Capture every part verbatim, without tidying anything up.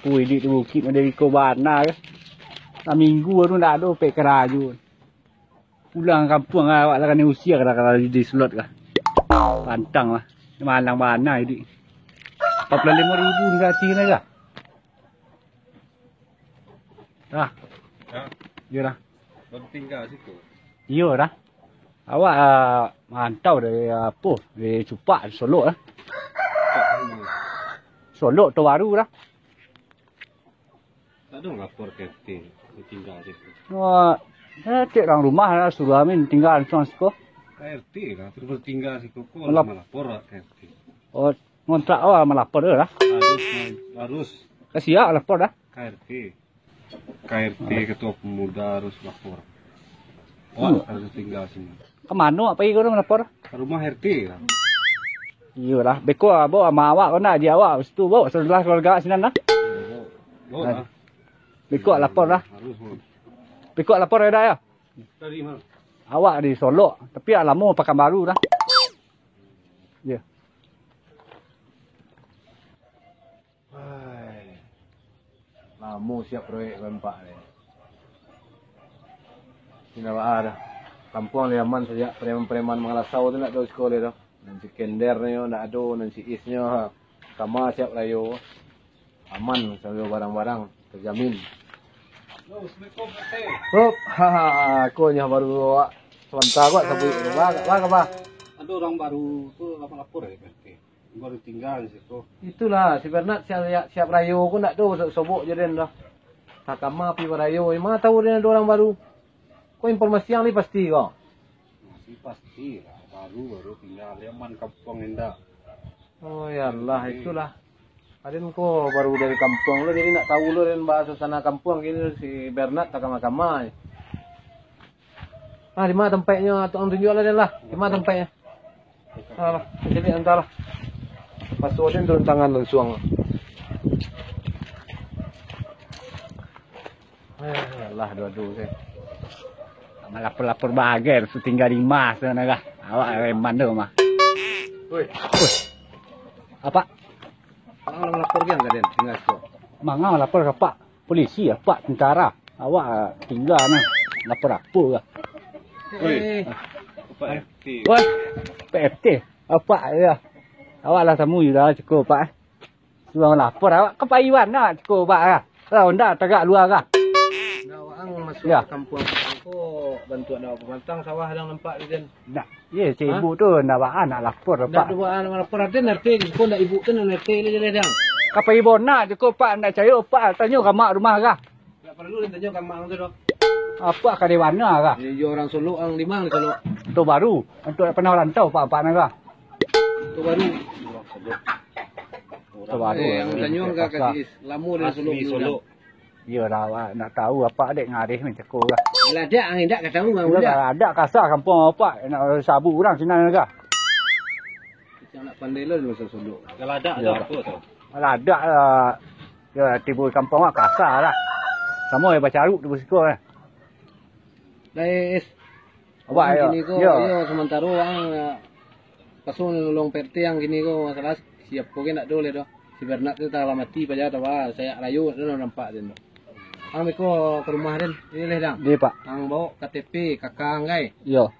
Apo iduik di bukik Madalika bana ka. Saminggu baru ndak ado pek karajo. Pulang kampuang awak lah kanai usia ka, lah, lah di slot ka. Pantang lah. Malang bana iduik. Ampek puluah limo ribu ni gratis lah ka. Dah. Ha? Iyo dah. Baru tingga situ. Iyo dah. Awak, ah, marantau dari, ah, apo, dari Cupak, dari Solok lah. Solok tu baru dah. Tak ada lapor ka R T, baru tingga situ. Wah, saya cek urang rumah lah, suruah Amin tingga langsung siko. Ka R T lah, terus baru tingga situ. Kok Malap- lah malapor lah ka R T. Oh, ngontrak awak malapor tu lah. Harus, harus. Ka sia lapor dah. Ka R T. K R T, ketua pemuda harus lapor. Awak harus tingga sini. Ka mano awak pai ko malapor? Ka rumah R T lah. Iyo lah. Beko, ah, baok ama awak ko nak, adik awak situ, baok saluruah keluarga sinan lah. Baok, baok lah. Beko lapor lah. Harus, baok. Beko lapor yo dah yo. Dari mana? Awak di Solok, tapi awak lamo Pakanbaru dah. Iyo. Hai. Lamo siap proyek ko nampak ni. Indak baa dah. Kampuang lai aman sajak preman-preman mangalasau tu ndak ado siko lai tu. Nan si Kender nyo ndak ado, nan si Is nyo. Kama siap rayo. Aman, saluruh barang-barang terjamin. Halo, assalamualaikum, Pak R T. Hop, haha, ko nyo baru awak sabanta ko sabuik. Ba, ba, ba. Ado urang baru tu lapor-lapor ka R T. Baru tingga di situ. Itulah, si Bernard siap, siap, siap rayo ko ndak ado sobok-sobok jo den doh. Ka kama pi barayo, ma tau den ado urang baru. Ko informasi yang lai pasti ko? Masih pasti lah, baru, baru tingga, lai aman kampuang indak. Oh, ya Allah, itulah. Aden ko baru dari kampuang lo, jadi ndak tau lo den baa suasana kampuang kini, si Bernard takama-kama. Ah, di ma tampeknyo? Tukang tunjuak lah den lah. Di ma tampeknyo? Alah, caliak antah lah. Paso den turun tangan lansuang. Eh, alah, duo-duo se. Malapor-lapor bagai, su tingga di ma sana kah. Awak reman tu mah. Oi. Oi. Apak? Ang malapor kan ka den, tingga siko? Manga malapor ka apak? Polisi, apak tentara. Awak, ah, tingga nah. Lapor apo kah? Oi. Eh. Apak R T. Woi, Pak R T. Apak yo. Awak lah tamu yo dah, cukuik, Pak, eh. Suruah lapor awak ka pai bana, cukuik, Pak, ah. Lah, onda tagak lua kah? Ndak, ang masuak ka kampuang ko bantuak dek pamantang sawah dang nampak tu, den. Ndak, iyo, cek ibuk tu ndak baa nak lapor, Pak. Ndak baa nak lapor, aden R T ko, ndak ibuk tu nan R T lai jaleh dang. Ka pai bana cukuik, Pak, ndak cayo, Pak, tanyo ka mak rumah kah? Ndak paralu den tanyo ka mak ang tu doh. Apak ka di bana kah? Iyo, urang Solok, ang di ma di Solok? Tu baru, untuak pernah rantau, Pak, Pak, nah kah? Tu baru. Tu baru. Eh, ang tanyo ka, ka si Is, lamo dari Solok. Iyo dah, awak ndak tau apak dek ngarih mancako lah. Lah dak, ang indak ka tau, ang indak. Lah dak, kasar kampuang apak, nak sabu urang sinan kah? Macam nak pandai lo dalam Solok. Kalau ada, ada apa tu? Kalau ada, eh, yo tibo kampuang awak kasar lah. Samo yo bacaruk tibo siko lah. Dai, Is. Awak, ang yo. Kini ko, yo. Yo, samantaro ang, eh, paso nolong Pak R T ang kini ko, masalah siapo ge ndak ado lai doh. Si Bernard tu talah mati paja tu, bah, sayak rayo tu nampak den tu. Ang beko ka rumah den, iyo leh dang. Iyo, Pak. Ang baok K T P, K K ang gai. Iyo.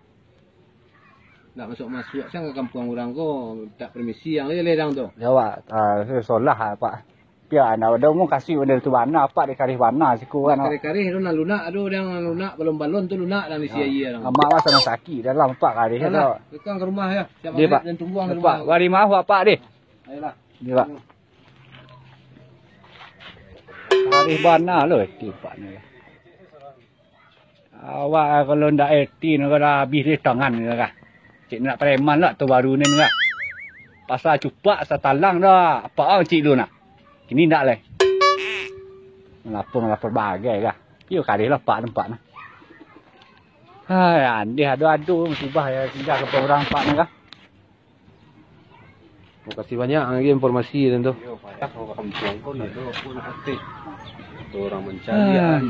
Ndak masuak-masuak siang ka kampuang urang ko, mintak permisi ang, iyo leh dang tu. Yo, Pak. Ah, solah, Pak. Pia, ndak ado mukasuik model tu bana, apak dek kareh bana siko kan. Kareh-kareh tu nan lunak ado, dang nan lunak, balon-balon tu lunak dang di sia-sia dang. Amak lah sanang sakik dalam apak kareh tu. Alah, tukang ka rumah yo. Siap maghrib, Pak. Dan tunggu ang di rumah. Pak, bari maaf apak deh. Ayolah. Deh, Pak. Kareh bana lo, eh, apak ni. Awak kalau ndak R T no, kalau abih deh tangan no kah. Cik nak preman lah tu baru ni kah. Pasal cupak satalang dah, apak ang cik lu nah. Kini ndak lai. Lapor-lapor bagai kah. Iyo, kareh lah apak nampak nah. Hai, andeh ado-ado musibah yo tingga ka urang apak ni kah. Makasih banyak lagi informasi dan tu. Yo, payah orang kampuang ko ndak ado pun aktif. Tu orang mancari. Ah.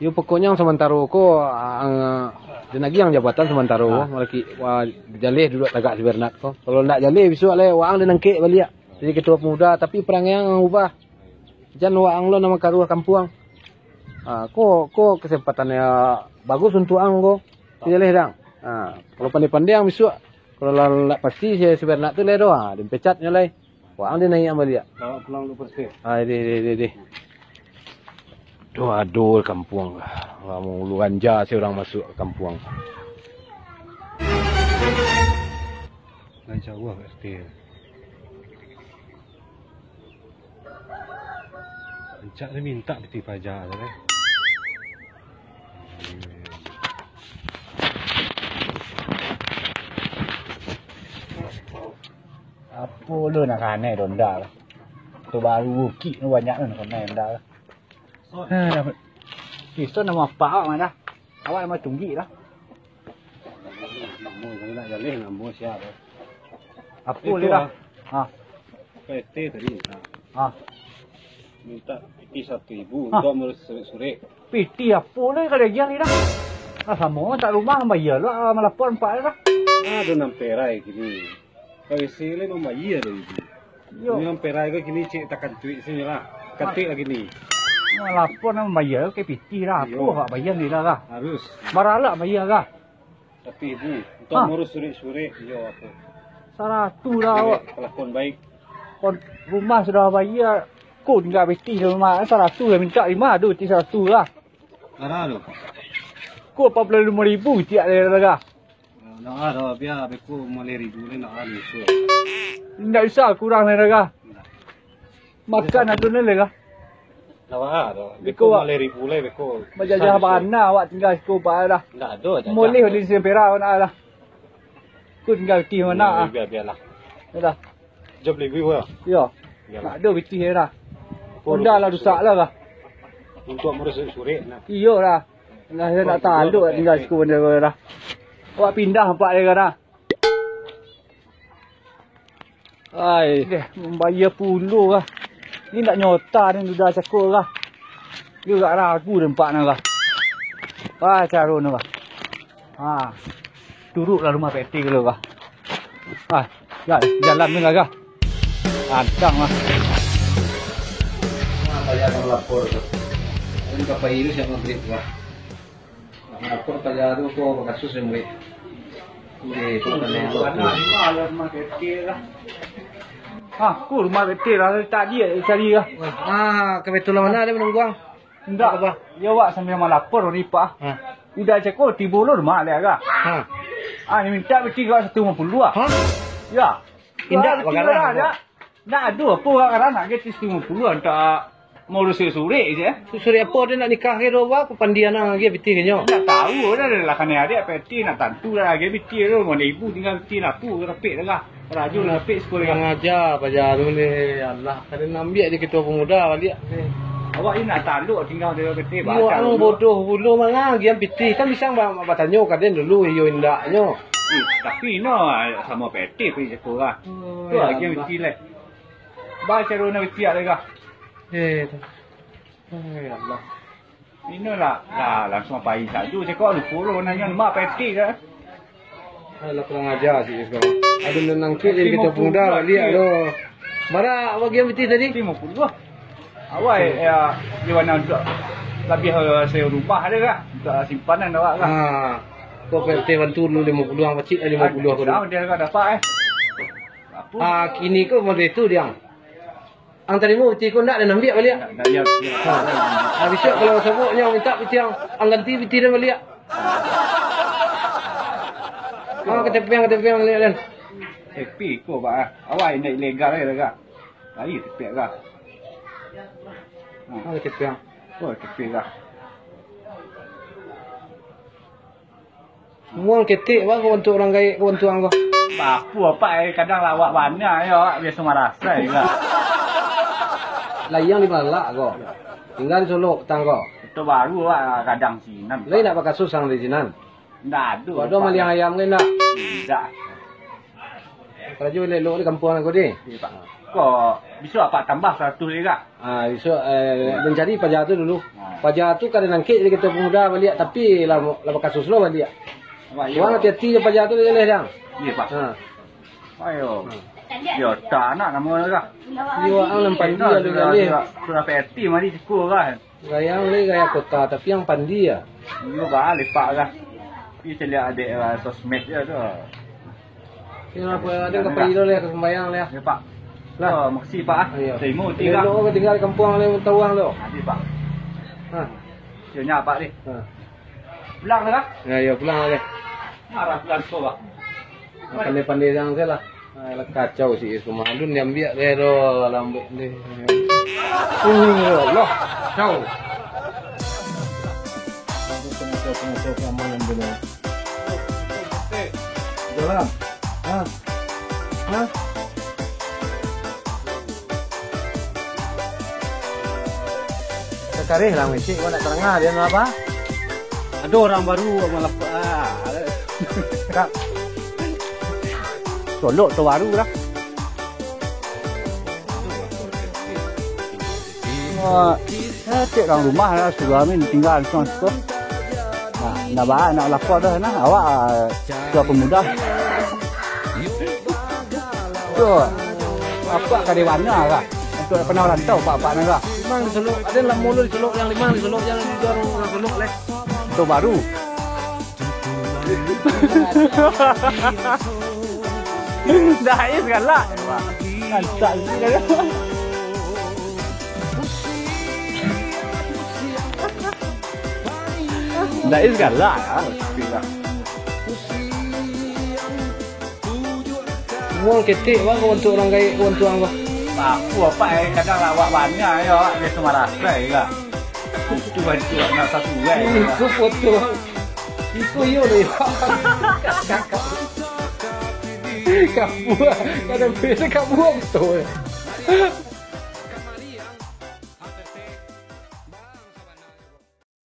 Yo, pokoknya samantaro ko, ah, dan lagi yang jabatan samantaro ko, ah, malaki, wah, jaleh duduk tagak si Bernard ko. Kalau ndak jaleh, bisuak lai waang dan angkek baliak jadi ketua pemuda, tapi perangai ang ubah. Jan waang lo nan makaruah kampuang. Ha, ko, ko kesempatan nan bagus untuak ang ko. Jaleh dang. Ha, kalau pandai-pandai ang bisuak, kalau lah, lah pasti si, si Bernard tu lai doh, ha, dipecat nyo lai. Waang di naiak ang baliak. Bawa pulang dulu, Pak Sti. Ha, di, di, di, di. Doh, aduh, kampuang. Lah, mulu ganja si urang masuak ka kampuang. Lah jauah, Pak Sti. Rancak ni mintak pitih paja tu, eh. Apo lo nak kanai donda lah. Tu baru bukik tu banyak tu nak kanai donda lah. Hah, dapat. Pison nama apak awak mah dah? Awak nama tunggik lah. Namo, kalau nak jaleh, namo siap, eh. Apo Itu, leh dah? ah. Ha. P T tadi minta. Ha. Minta pitih satu ribu Ha. untuk mengurus surek-surek. Pitih apo leh kalau agiah leh dah? Ah, samo tak rumah bayar lah, malapor apak dah. Ado nan perai kini. Kalau isi leh mambayar dah itu. Yo. Ini nan perai ko kini cek takantuik sini lah. Kantuik lagi ni. Malapor nan mambayar ke pitih lah. Apo Iyo. awak bayar ni lah lah? Harus. Maralak bayar lah. Tapi bu, untuk Ha. ngurus surek-surek, iyo apo. Saratuih lah awak. Kelakuan baik. Kon rumah sudah bayar, ko tingga pitih dalam rumah, saratuih lah minta limo, aduh, pitih saratuih lah. Bara tu? Ko ampek puluah limo ribu tiak dari harga. Ndak ado, bia beko limo ribu ni ndak ado isu. Ndak bisa kurang dari harga. Ndak. Makan ado ni lah. Ndak ado. Beko Beko awak limo ribu lah, beko. Majajah Bisa, bisa. bana awak tingga siko bae lah. Ndak ado jajah. Moleh di Sempera nak lah. Ko tingga pitih Yo, mana ah. bia, bialah. Yalah. Jam limo lah. Yo. Bialah. Ndak ado pitih dah. Ko Honda lah rusak. rusak lah kah. Untuk murus surek nah. Iyo lah. Lah, saya nak Kau taluk dulu, tinggal eh. siko benda kau dah. Awak pindah ampek dia dah. Ai, deh, mambayar pulo lah. Ni ndak nyota ni duda cako lah. Dia agak ragu deh ampek nah lah. Ah, caro ni lah. Ha. Turuklah rumah P T dulu lah. Ah, ya, jalan ni lah kah. Antang lah. Nah, payah nak lapor tu. Kan bapak Iris yang maghrib tu lah. Nak lapor payah tu ko bakasus yang baik. Di kota Nelo tu. Ah, ko rumah P T lah. Tadi cari lah. Ah, kebetulan mana dia menunggu ang? Ndak. Apa? Yo, awak sambil malapor ni, Pak. Ha. Udah cako tibo lo rumah dia agak. Ha. Ah, ni minta pitih kau satu limo puluah ah. Ha? Ya. Indak Wah, bagaran pitih lah, apa? dak. Ndak ado apo orang nak gaji satu limo puluah antak mau surek-surek je. Surek apo dia nak nikah ke doh, apa pandian lagi pitih ke nyo? Ndak tahu dah lah, kan adik pitih nak tantu dah lagi pitih tu, mana ibu tinggal pitih nak tu, rapik dah lah. Rajo lah rapik sekolah. Kurang aja paja tu ni, ya Allah. Kada nambiak je ketua pemuda baliak. Awak ni nak taluk tinggal di P T Yo, ang bodoh pulo manga agian pitih. Kan bisa ba-, batanyo ka den dulu, iyo indaknyo. Eh, tapi no, samo P T pi jago lah. Oh, Tu ya agian Allah. pitih lah. Ba caro nak pitih lah kah? Eh, tu. Oh, ya Allah. Ino lah, lah, langsuang pai sajo. Cako lupo lo nanyo, mak P T dah. Alah, kurang aja sih sekarang. Ada nan nangkik jadi ketua pemuda baliak lo. Bara bagian pitih tadi? Limo puluah. Awak, ya, di mana untuk labiah, eh, sewa rumah ada kah? Untuk simpanan awak kah? Ha. Ko P R T bantu dulu limo puluah, pacik lah limo puluah ko. Tahu dia kah dapat, eh? Apa? Ah, kini ko model tu dia. Ang tarimo pitih ko ndak, den ambiak baliak. Ndak, ndak, iyo, iyo. Ha. Ha, bisuak kalau sabuknyo minta pitih ang, ang ganti pitih den baliak. Ha, ka tepiang, ka tepiang baliak den. Tepi ko, Pak, ah. Awak indak ilegal lai, Kak. Lai tepi, Kak. Ha. Ha, ka tepiang. Oh, tepi, Kak. Muang ketek, Bang, ko bantuak urang gaek, ko bantuak ang ko. Bapu apak, eh, kadang lawak bana, yo, awak biaso marasai lah. Layang di Balak ko. Tingga di Solok, patang ko. Itu baru, awak kadang sinan. Lai nak bakasus ang di sinan? Ndak ado, Pak. Ado maliang ayam ko, ndak? Ndak. Karajo elok-elok di kampuang ko di. Iyo, Pak. Ko, bisuak apak tambah saratuih lagi, Kak? Ah, bisuak, eh, den cari paja tu dulu. Ah. Paja tu ka den angkek jadi ketua pemuda baliak, tapi lah, lah bakasus lo baliak. Awak, iyo. Wang hati-hati jo paja tu, jaleh, Dang. Iyo, Pak. Ha. Ayo. Ha. Yo, tak nak namo lah. Iyo, ang nan pandia sudah, sudah, sudah peti mari siko kan. Gaya ang lai gaya kota, tapi ang pandia. Iyo, bah, lepak lah. Tapi caliak adek lah, sosmed je tu. Iyo, apa, ada ka pai lo lah, ka sumbayang lah. Ya, Pak. Lah. Oh, makasih, Pak, ah. Iyo. Terima, tiga. Elok ka tinggal di kampuang lah, tawang lo. Nanti, Pak. Ha. Yo, nyo, Pak, ni. Ha. Pulang lah, kah? Ya, ya, pulang lah. Marah pulang ko, Pak. Pandai-pandai jangan salah. Ah, lah kacau si Isma. Alun diambiak deh tu, lambek deh. Oh, ya Allah. Kacau. Pengacau-pengacau keamanan dulu. Jalan. Ha? Ha? Sakareh lah, Mesik, kau nak tarangah dia nak apa? Ada orang baru malah, ah. Kak. Solok tu baru dah. Wah, eh, cek orang rumah lah, suruh Amin tinggal suang siko. Nah, nak ba-, nak lapor dah nah, awak, ah, tua pemuda. Tu, apa ka di mana lah? Untuk pernah rantau, pak-pak nah lah. Limang di Solok, ada lah mulu di Solok, yang limang di Solok, yang di Solok, orang Solok leh. Tu baru. Dah, eh, galak. Mantap juga. Dah, eh, galak. Uang ketek, bang, kau bantu orang gaek, kau bantu ang, bang. Aku apa, eh, kadang awak banyak, ya, awak biasa marasai lah. Itu bantu nak sasuai lah. Itu foto. Itu iyo deh. Kabua. Kadang biasa kabua betul.